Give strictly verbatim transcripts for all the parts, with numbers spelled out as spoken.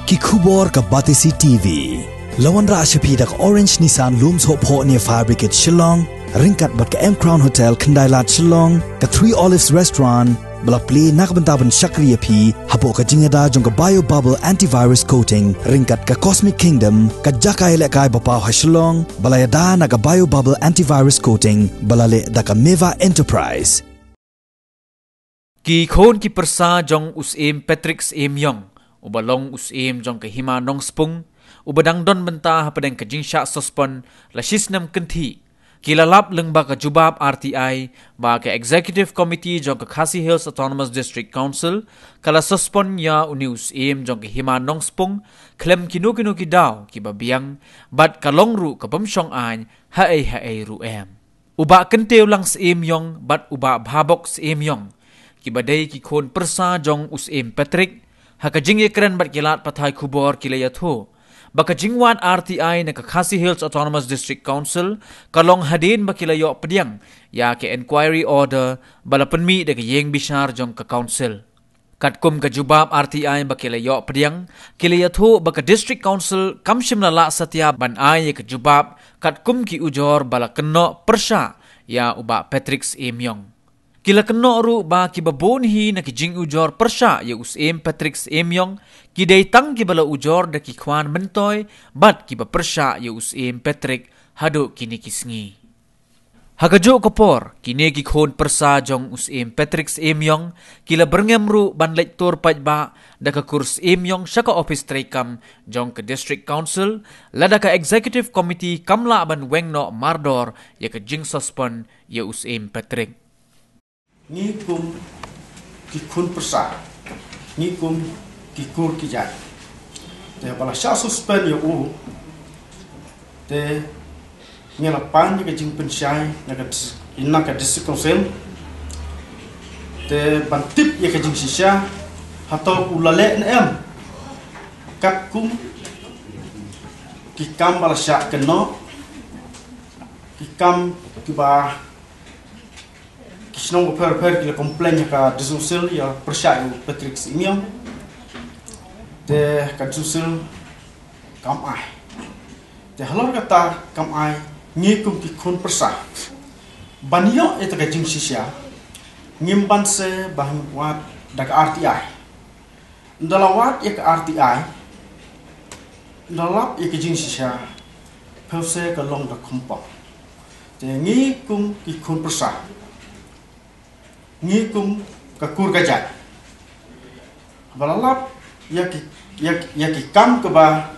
Ki khubor ka Batesi T V. La wanrah sha phi da ka Orange Nissan Lum Sohphoh near Fire Brigade Shillong, ryngkat bad ka M Crown Hotel Khyndai Lad Shillong, ka Three Olives Restaurant, ba la plie na ka bynta ban shakri ïa phi hapoh ka jingïada jong ka Bio Bubble Antivirus Coating ryngkat ka Cosmic Kingdom, ka jaka ïalehkai ba paw ha Shillong, ba la ïada na ka Bio Bubble Antivirus Coating, ba la leh da ka Meva Enterprise. Ki khun ki pyrsa jong u Syiem Patrick Syiem Ïong, uba long u syiem jong ka Hima Nongspung, uba dang don bynta hapdeng ka jingshah suspend la shisnem kynthih, ki la lap lyngba ka jubab R T I ba ka Executive Committee jong ka Khasi Hills Autonomous District Council ka la suspend ïa une u syiem jong ka Hima Nongspung khlem kino kino ki daw kiba biang, bad ka long ruh ka bym shong aiñ haei haei ruh em. U Bah Kyntiew Lang Syiem Ïong bad u Bah Bhabok Syiem Ïong, kiba dei ki khun pyrsa jong u Syiem Patrick, ha ka jingïakren bad ki lad pathai khubor ki la ïathuh ba ka jingwad R T I na ka Khasi Hills Autonomous District Council ka long hadien ba ki la ïoh pdiang ïa ka inquiry order ba la pynmih da ka ïing bishar jong ka council. Katkum ka jubab R T I ba ki la ïoh pdiang, ki la ïathuh ba ka District Council kam shym la lah satia ban ai ïa ka jubab katkum ki ujor ba la kynnoh pyrshah ïa u Bah Patrick Syiem Ïong. Ki la kynnoh ruh ba kiba bun hi na ki jingujor pyrshah ïa u Syiem Patrick Syiem Ïong ki dei tang kiba la ujor da ki khwan myntoi bad kiba pyrshah ïa u Syiem Patrick haduh kine ki sngi. Ha kajuh ka por, kine ki khun pyrsa jong u Syiem Patrick Syiem Ïong ki la byrngem ruh ban leit tur paidbah da ka kur Syiem Ïong sha ka ophis treikam jong ka District Council, lada ka Executive Committee kam lah ban weng noh mardor ïa ka jingsuspend ïa u Syiem Patrick. Ngi kum ki khun pyrsa, ngi kum ki kur ki jait, te ba la shah suspend ïa u, te ngi la pan ïa ka jingpynshai na ka dis-, na ka District Council, te ban tip ïa ka jingshisha, hato u la leh ne em katkum ki kam ba la shah kynnoh, ki kam kiba ki shnong bapher bapher ki la complain ha ka District Council ïa pyrshah ïa u Patrick Syiem Ïong. Te ka District Council kam ai. Te halor kata kam ai, ngi kum ki khun pyrsa ban ïoh ïa ka jingshisha, ngim banse ba ngin wad da ka R T I. Ynda la wad ïa ka R T I, ynda lap ïa ka jingshisha, pynse ka long da khongpong. Te ngi kum ki khun pyrsa, ngi kum ka kur ka jait, ba la lap ïa ki, ïa ki, ïa ki kam kaba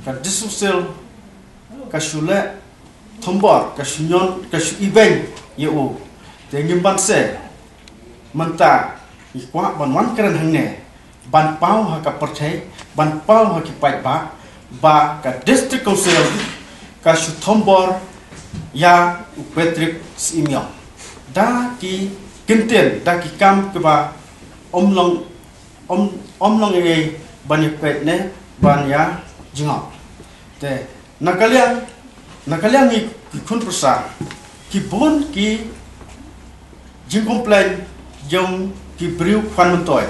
ka District Council ka shu leh thombor, ka shu ñion, ka shu ibeiñ ïa u. Te ngim banse mynta ngi kwah ban wan kren hangne, ban paw ha ka pyrthei, ban paw ha ki paidbah ba ka District Council ka shu thombor ïa u Patrick Syiem Ïong da ki kyntien, da ki kam kiba ym long, ym, ym long ei ei ban ïa peit ne ban ïa jngoh. Te na ka liang, na ka liang ngi ki khun pyrsa, ki bun ki jingcomplain jong ki briew khwan myntoi.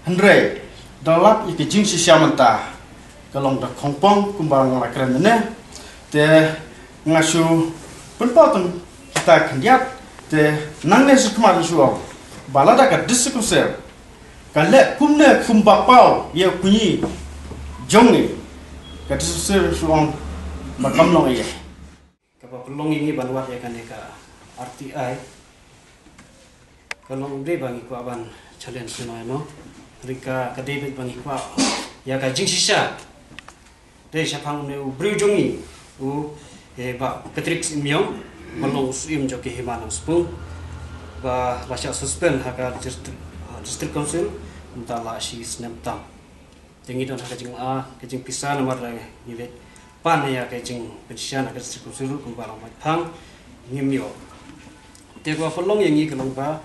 Hynrei da lap ïa ka jingshisha mynta, ka long da khongpong kumba nga la kren mynne. Te nga shu pynpaw tang kita khyndiat, te nangne shu khmat shu ong ba lada ka District Council ka leh kumne kumba paw ïa u kñi jong ngi, ka District Council shu ong ba kam long ei ei. Kaba pynlong ïa ngi ban wad ïa kane ka R T I, ka long dei ba ngi kwah ban challenge ïa no, ïa no. Hynrei ka, ka dei beit ba ngi kwah ïa ka jingshisha. Dei shaphang une u briew jong ngi, u, eh, Bah Patrick Syiem Ïong, ba long u Syiem jong ka Hima Nongspung, ba la shah suspend ha ka District, ha District Council mynta la shi snem tam. Te ngi don ha ka jing, ah, ka jingpisa namar ngi leit pan ïa ka jingpynshai na ka District Council ruh kumba long Maitphang ngim ïoh. Te kaba pynlong ïa ngi ka long ba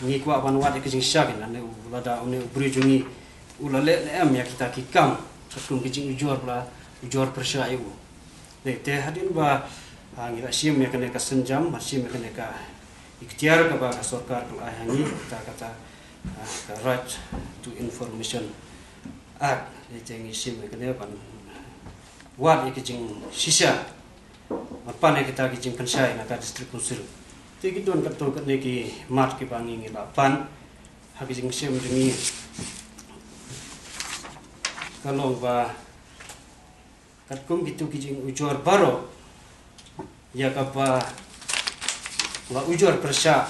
ngi kwah ban wad ïa ka jingshisha, kane u, lada une u briew jong ngi u la leh ne em ïa kita ki kam katkum ki jingujor ba la ujor pyrshah ïa u. Te, te hadien ba, ah, ngi la shim ïa kane ka sienjam, ba shim ïa kane ka iktiar kaba ka sorkar ka la ai ha ngi, kata, kata, ah, ka right to information. Ak, ïa te ngi shim ïa kane ban wad ïa ki jingshisha, ban pan ïa kita ki jingpynshai na ka District Council. Te ki don katto katne ki mat kiba ngi ngi la pan ha ki jingshim jong ngi. Ka long ba katkum kitu ki jingujor baroh, ïa kaba la ujor pyrshah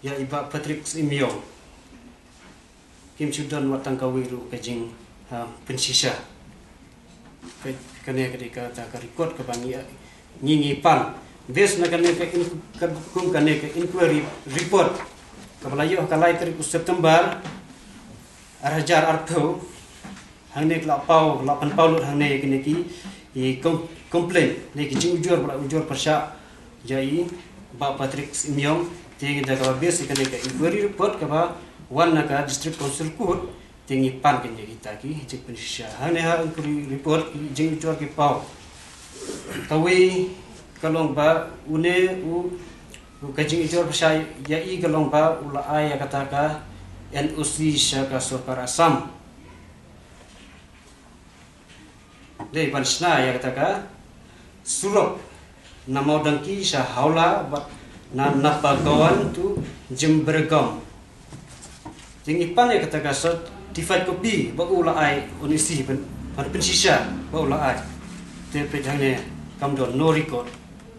ïa i Bah Patrick Syiemiong, kim shu don wat tang kawei ruh ka jing, ha, pynshisha. Ka, kane ka dei kata ka record kaba ngi, ngi, ngi pan. Based na kane ka in-, ka, kum kane ka inquiry report kaba la ïoh ha ka lai tarik u September ar hajar arphew, hangne ka la paw, la pynpaw lut hangne kine ki, i com-, complaint, ne ki jingujor ba la ujor pyrshah ïa i Bah Patrick Syiemiong. Te da kaba base ïa kane ka inquiry report kaba wan na ka District Council Court, te ngi pan kane kita ki jingpynshisha. Hangne ha inquiry report ki jingujor ki paw. Kawei ka long ba une u, u ka jingujor pyrshah ïa i ka long ba u la ai ïa kata ka N O C sha ka sorkar Assam. Dei ban shna ïa kata ka surok na Mawdangki sha Hawla bad na Napagaon to Jimbyrgom. Te ngi pan ïa kata ka certified copy ba u la ai, N O C ban, ban pynshisha ba u la ai. Te peit hangne kam don, no record.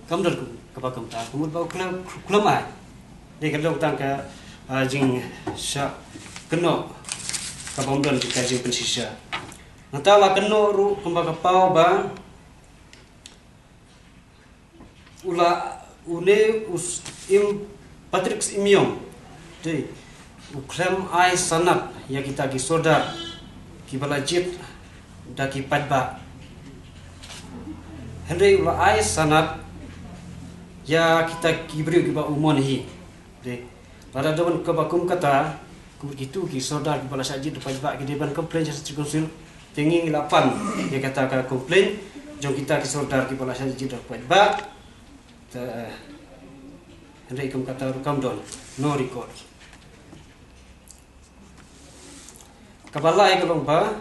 Kam don kaba kumta, ka mut ba u khlem, khlem ai. Dei ka long tang ka, ah, jingshah kynnoh kaba ym don jong ka jingpynshisha. Nangta la kynnoh ruh kumba ka paw ba u la, une u Syiemiong, Patrick Syiemiong, dei u khlem ai sanad ïa kita ki sordar kiba la jied da ki paidbah. Hynrei u la ai sanad ïa kita ki briew kiba u mon hi. Dei, lada don kaba kum kata, kum kitu ki sordar kiba la shah jied da paidbah ki dei ban complain sha District Council. Te ngi ngi la pan ïa kata ka complain jong kita ki sordar kiba la shah jied da paidbah. Te, eh, hynrei kum kata ruh kam don, no record. Kaba lai ka long ba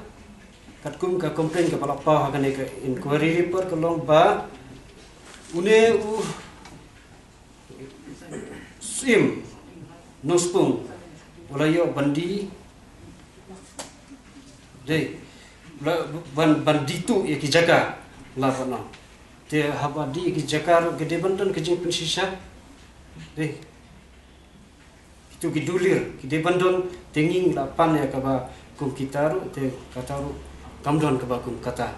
katkum ka complain kaba la paw ha kane ka inquiry report ka long ba une u Syiem Nongspung u la ïoh ban die, dei, u la ban, ban die tuh ïa ki jaka la ba no. Te haba die ïa ki jaka ruh ki dei ban don ka jingpynshisha. Dei, kitu ki dulir ki dei ban don, te ngi la pan ïa kaba kum kita ruh, te kata ruh kam don kaba kum kata.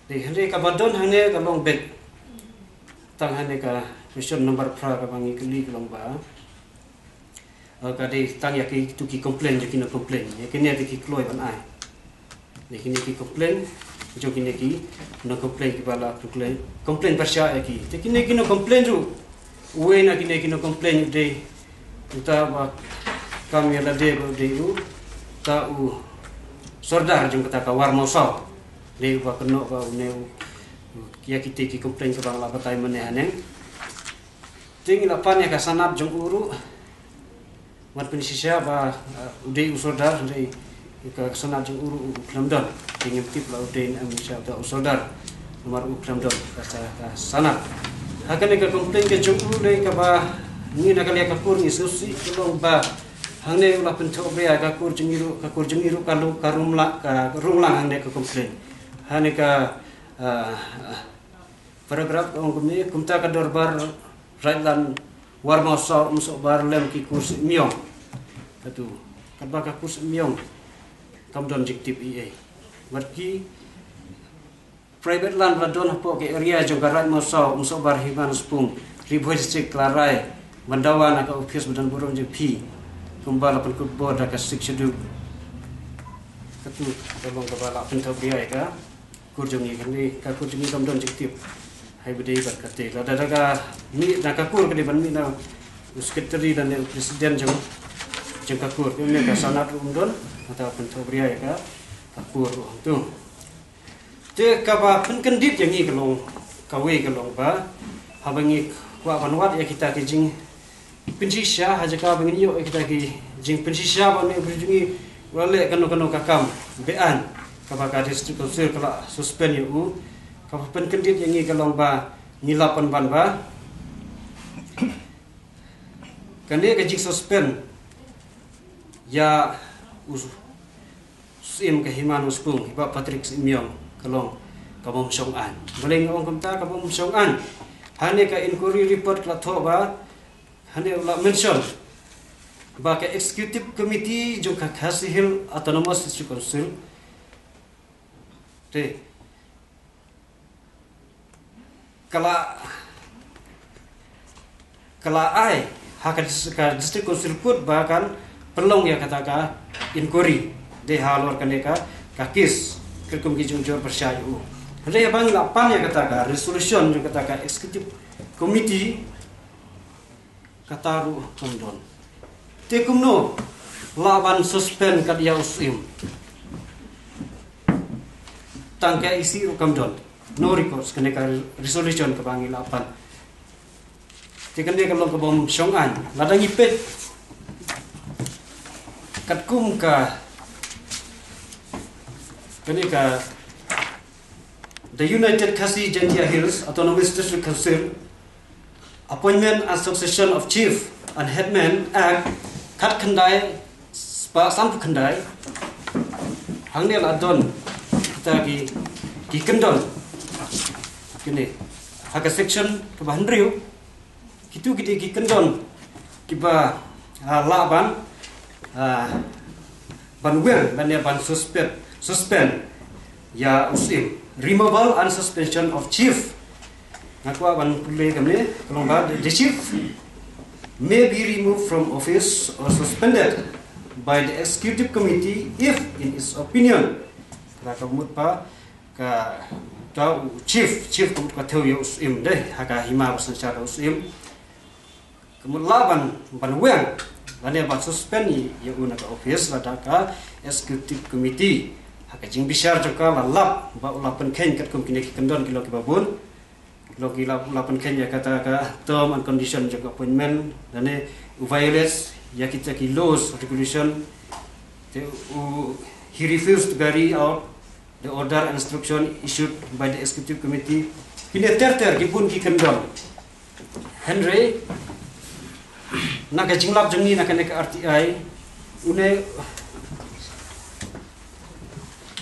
Dei, hynrei kaba don hangne ka long beit. Tang hangne ka question number phra kaba ngi kylli ka long ba, eh, ka dei tang ïa kitu ki complain, ïa ki nongcomplain, ïa kine te ki kloi ban ai. Dei, kine ki complain jong kine ki nongcomplain kiba la complain, complain pyrshah ïa ki. Te kine ki nongcomplain ruh, uwei na kine ki nongcomplain u dei uta ba kam ïa lade ba u dei uta u sordar jong kata ka War Mawsaw. Dei uba kynnoh ba une u, ïa kite ki complain kaba nga la batai mynne haneng. Te ngi la pan ïa ka sanad jong u ruh ban pynshisha ba, eh, u dei u sordar, hynrei ka sanad jong u ruh u khlem don. Te ngim tip la u dei ne em shisha uta u sordar, namar u khlem don ka sa-, ka sanad. Ha kane ka complain ka jong u, dei kaba ngi na ka liang ka kur ngi sngewsih ka long ba hangne u la pynthohbria ïa ka kur jong ngi ruh, ka kur jong ngi ruh ka lu-, ka rumla-, ka runglang hangne ka complain. Hangne ka, ah, paragraph ka ong kumne, kumta ka dorbar Raidland War Mawsaw Umsohbar lem ki kur Syiemiong. Katu, katba ka kur Syiemiong kam don jingtip ei ei. Bad ki private land ba la don hapoh ka area jong ka Raid Mawsaw Umsohbar Hima Nongspung, Ri Bhoi District, la rai ban dawa na ka office ba donburom jong phi, kumba la pynkupbor da ka Sixth Schedule. Katu ka long kaba la pynthohbria ïa ka kur jong ngi, kane ka kur jong ngi kam don jingtip. Hai ba dei bad kata, lada da ka mih na ka kur ka dei ban mih na u secretary lane u president jong, jong ka kur. Kane ka sanad ruh um don, kata pynthohbria ïa ka, ka kur ruh hangtu. Te kaba pynkyndit ïa ngi ka long, kawei ka long ba haba ngi kwah ban wad ïa kita ki jingpynshisha, ha jaka ba ngin ïoh ïa kita ki jingpynshisha ba une u briew jong ngi u la leh kano kano ka kam beaiñ kaba ka District Council ka la suspend ïa u, kaba pynkyndit ïa ngi ka long ba ngi la pynban ba kane ka jingsuspend ïa u Syiem ka Hima Nongspung, i Bah Patrick Syiem ka long ka bym shong aiñ. Balei nga ong kumta ka bym shong aiñ? Hane ka inquiry report ka la thoh ba, hane la mention ba ka Executive Committee jong ka Khasi Hills Autonomous District Council te ka la, ka la ai ha ka dis-, ka District Council Court ba kan pynlong ïa kata ka inquiry dei halor kane ka, ka case, katkum ki jingjur pyrshah ïa u. Hynrei haba ngi la pan ïa kata ka resolution jong kata ka Executive Committee, kata ruh kam don. Te kumno lah ban suspend kat ïa u Syiem? Tang ka E C ruh kam don. No recourse, kane ka resolution kaba ngi la pan. Te kane ka long ka bym shong aiñ. Lada ngi peit katkum ka, kane ka The United Khasi Jaintia Hills Autonomous District Council Appointment and Succession of Chief and Headman Act, khatkhyndai spah sanphew khyndai, hangne la don kita ki, ki kyndon. Kine, ha ka section kaba hynriew, kitu ki dei ki kyndon kiba, ah, lah ban, ah, ban weng lane ban suspend, suspend ïa u Syiem. Removal and suspension of chief. Nga kwah ban pule kumne, ka long ba, the chief may be removed from office or suspended by the executive committee if, in its opinion, kata ka mut ba ka, ka u chief, chief ka mut ka thew ïa u Syiem dei, ha ka hima ba synshar da u Syiem. Ka mut lah ban, ban weng lane ban suspend ïa u na ka office lada ka executive committee ha ka jingbishar jong ka la lap ba u la pynkheiñ katkum kine ki kyndon ki long kiba bun. Ki long ki la, la pynkheiñ ïa kata ka term and condition jong ka appointment lane u violates ïa kita ki laws, regulation. Te u, he refused to carry out the order and instruction issued by the executive committee. Kine ter ter ki bun ki kyndon. Hynrei na ka jinglap jong ngi na kane ka R T I, une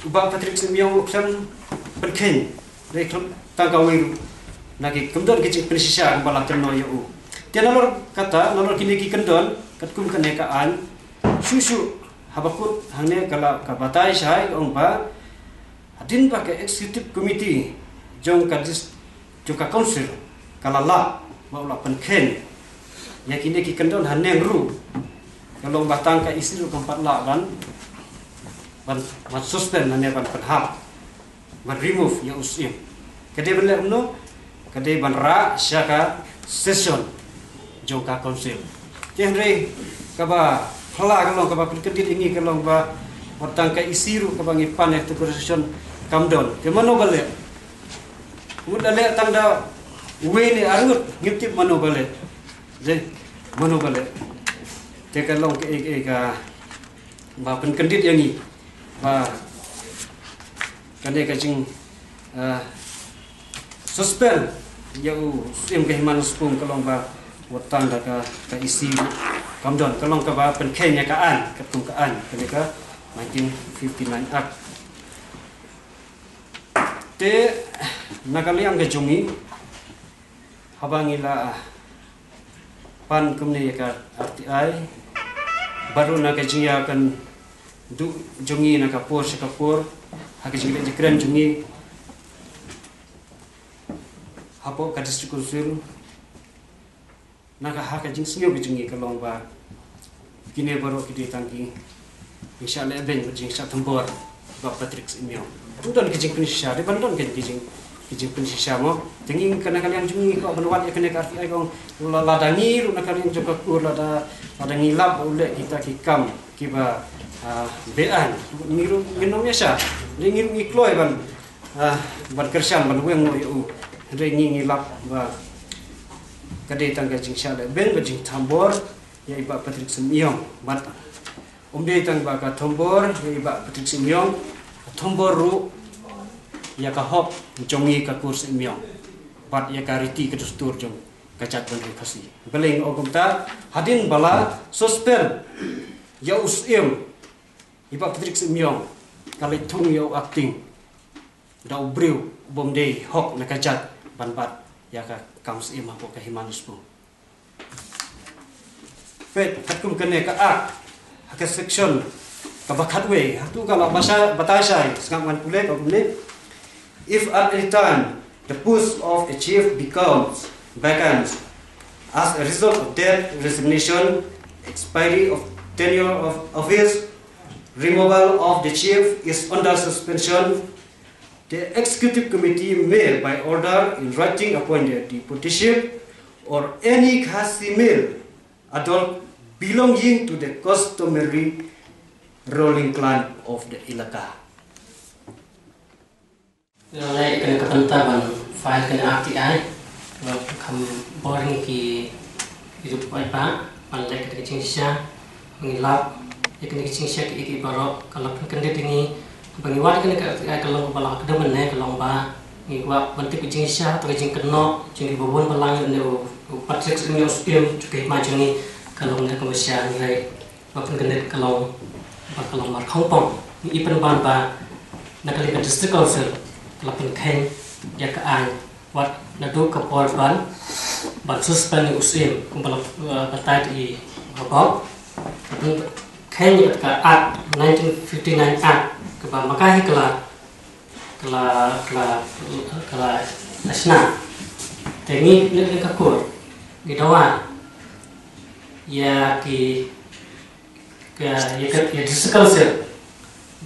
u Bah Patrick Syiem u khlem pynkheiñ dei khlem tang kawei ruh na ki kyndon ki jingpynshisha ba la kynnoh ïa u. Te nalor kata, nalor kine ki kyndon katkum kane ka aiñ, shuh shuh haba kut hangne ka la ka batai shai ka ong ba hadien ba ka executive committee jong ka dis-, jong ka council ka la lap ba u la pynkheiñ ïa kine ki kyndon haneng ruh, ka long ba tang ka E C ruh kam pat lah ban, ban, ban suspend lane ban pynhap, ban remove ïa u Syiem. Ka dei ban leh kumno? Ka dei ban rah sha ka session jong ka council. Te hynrei kaba phylla ka long, kaba pynkyndit ïa ngi ka long ba wat tang ka E C ruh kaba ngi pan ïa ka session kam don. Te mano ba leh? Mut da leh tang da uwei ne arngut, ngim tip mano ba leh. Dei, mano ba leh? Te ka long kaei kaei kaba pynkyndit ïa ngi ba kane ka jing, ah, suspend ïa u Syiem ka Hima Nongspung ka long ba wat tang da ka, ka E C kam don, ka long kaba pynkheiñ ïa ka aiñ, katkum ka aiñ, kane ka nineteen fifty-nine Act. Te na ka liang ka jong ngi, haba ngi la pan kumne ïa ka R T I, bad ruh na ka jingïakynduh jong ngi na ka por sha ka por ha ka jingleh jingkren jong ngi hapoh ka District Council, na ka, ha ka jingsngew ka jong ngi ka long ba kine baroh ki dei tang ki jingshah lehbeiñ bad jingshah thombor Bah Patrick Syiem. Ym don ki jingpynshisha, dei ban don ki jing, ki jingpynshisha mo. Te ngi na ka liang jong ngi ka ban wad ïa kane ka R T I ka ong la, lada ngi ruh na ka liang jong ka kur, lada, lada ngi lap u leh kita ki kam kiba, ah, beaiñ, ngi ruh ngin ym ïasha. Dei ngi ruh ngi kloi ban, ah, ban kyrshan, ban weng noh ïa u. Hynrei ngi ngi lap ba ka dei tang ka jingshah lehbeiñ bad jingthombor ïa i Bah Patrick Syiem. Bad Ym dei tang ba ka thombor ïa i Bah Patrick Syiem, ka thombor ruh ïa ka hok jong ngi ka kur Syiem, bad ïa ka riti ka dustur jong ka jaitbynriew Khasi. Balei nga ong kumta? Hadien ba la suspend ïa u Syiem, i Bah Patrick Syiem ka leit thung ïa u acting da u briew u bym dei hok na ka jait ban bat ïa ka kam Syiem hapoh ka Hima Nongshun. Peit katkum kane ka Act, ha ka section kaba khatwei, hato ka la batai shai, sngap ngan pule ka kumne: If at any time the post of a chief becomes vacant as a result of death, resignation, expiry of tenure of office, removal of the chief is under suspension, the executive committee may, by order in writing, appoint the deputy chief or any Khasi male adult belonging to the customary ruling clan of the elaka. Nga leh kane ka bynta ban file kane R T I. Nga kham bor ngi ki, ki ruh paidbah ban leh kane ka jingshisha. Ngi lap ïa kane ka jingshisha ki, ki baroh ka la pynkyndit ïa ngi ba ngi wad kane ka R T I ka long kaba la kdem ne ka long ba ngi kwah ban tip ka jingshisha, to ka jingkynnoh jong ki ba bun balang ïa une u Patrick Syiem, Syiem jong ka hima jong ngi, ka long ne ka ba shisha. Hynrei ba pynkyndit ka long ba ka long markhongpong. Ngi i pynban ba na ka liang ka District Council ka la pynkheiñ ïa ka aiñ wat naduh ka por ban, ban suspend ïa u Syiem kumba la, eh, batai i Haba. Pynkheiñ ïa ka Act, nineteen fifty-nine Act, kaba ma ka hi ka la, ka la, ka la, ka la shna. Te ngi leh ka kur ngi dawa ïa ki, ka, ïa ka, ïa District Council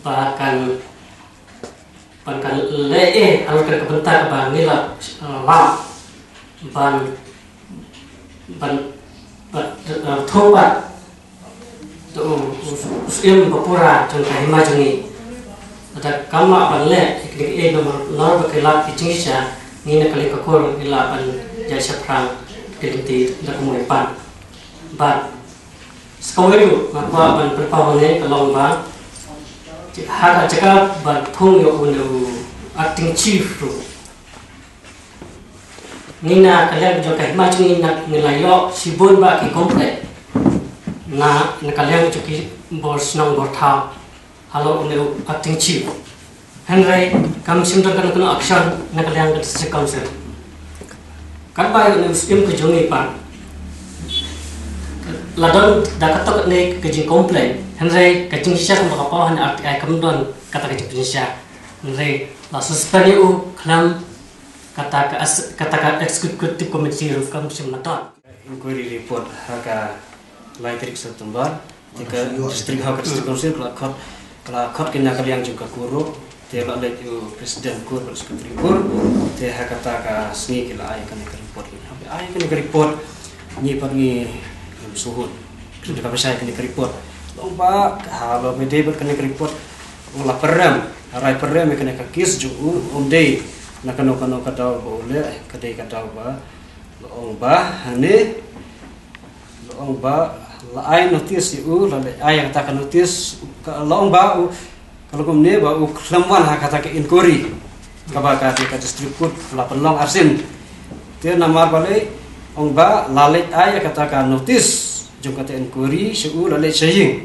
ba kan, ban kan leh, eh, halor ka bynta kaba ngi la, eh, lap ban, ban, ban, eh, thoh pat da u, u, u Syiem ba pura jong ka hima jong ngi. Lada kam lah ban leh ïa kine kiei, namar ba ki lap ki jingshisha, ngi na ka liang ka kur ngi lah ban ïaid shaphrang ki lynti da kumno pat. Bad sa kawei ruh nga kwah ban pynpaw hangne ka long ba ha ka jaka ban thung ïa une u acting chief ruh, ngi na ka liang jong ka hima jong ngi na ngi la ïoh shibun bah ki complaint na, na ka liang jong ki bor shnong bor thaw halor une u acting chief. Hynrei kam shym don kano kano action na ka liang ka District Council. Katba ïa une u Syiem ka jong ngi pat la don da kato katne ka jingcomplain, hynrei ka jingshisha kaba ka paw ha une u R T I kam don kata ka jingshisha. Hynrei la suspend ïa u khlem kata ka as-, kata ka executive committee ruh kam shym la don. Inquiry report ha ka lai tarik September, te ka district, ha ka district council ka la khot, ka la khot ki na ka liang jong ka kur ruh, te la leit u president kur bad secretary kur, te ha kata ka sngi ki la ai kane ka report. Haba ai kane ka report, ngi pat ngi, em, sngewhun. Ka bishar kane ka report, long ba ha ba me dei bad kane ka report, u la pynrem, rai pynrem ïa kane ka case jong u, um dei na kano kano ka daw ba u leh, ka dei ka daw ba la ong ba hangne, la ong ba la ai notice ïa u, la leit ai kata ka notice, ka, la ong ba u, ka la kumne ba u khlem wan ha kata ka inquiry kaba ka, ka district court la pynlong arsien. Te namar balei? Ong ba la leit ai kata ka notice jong kata inquiry sha u, la leit sha ïing.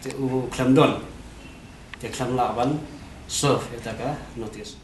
Te u khlem don, te khlem lah ban serve ïa kata ka notice.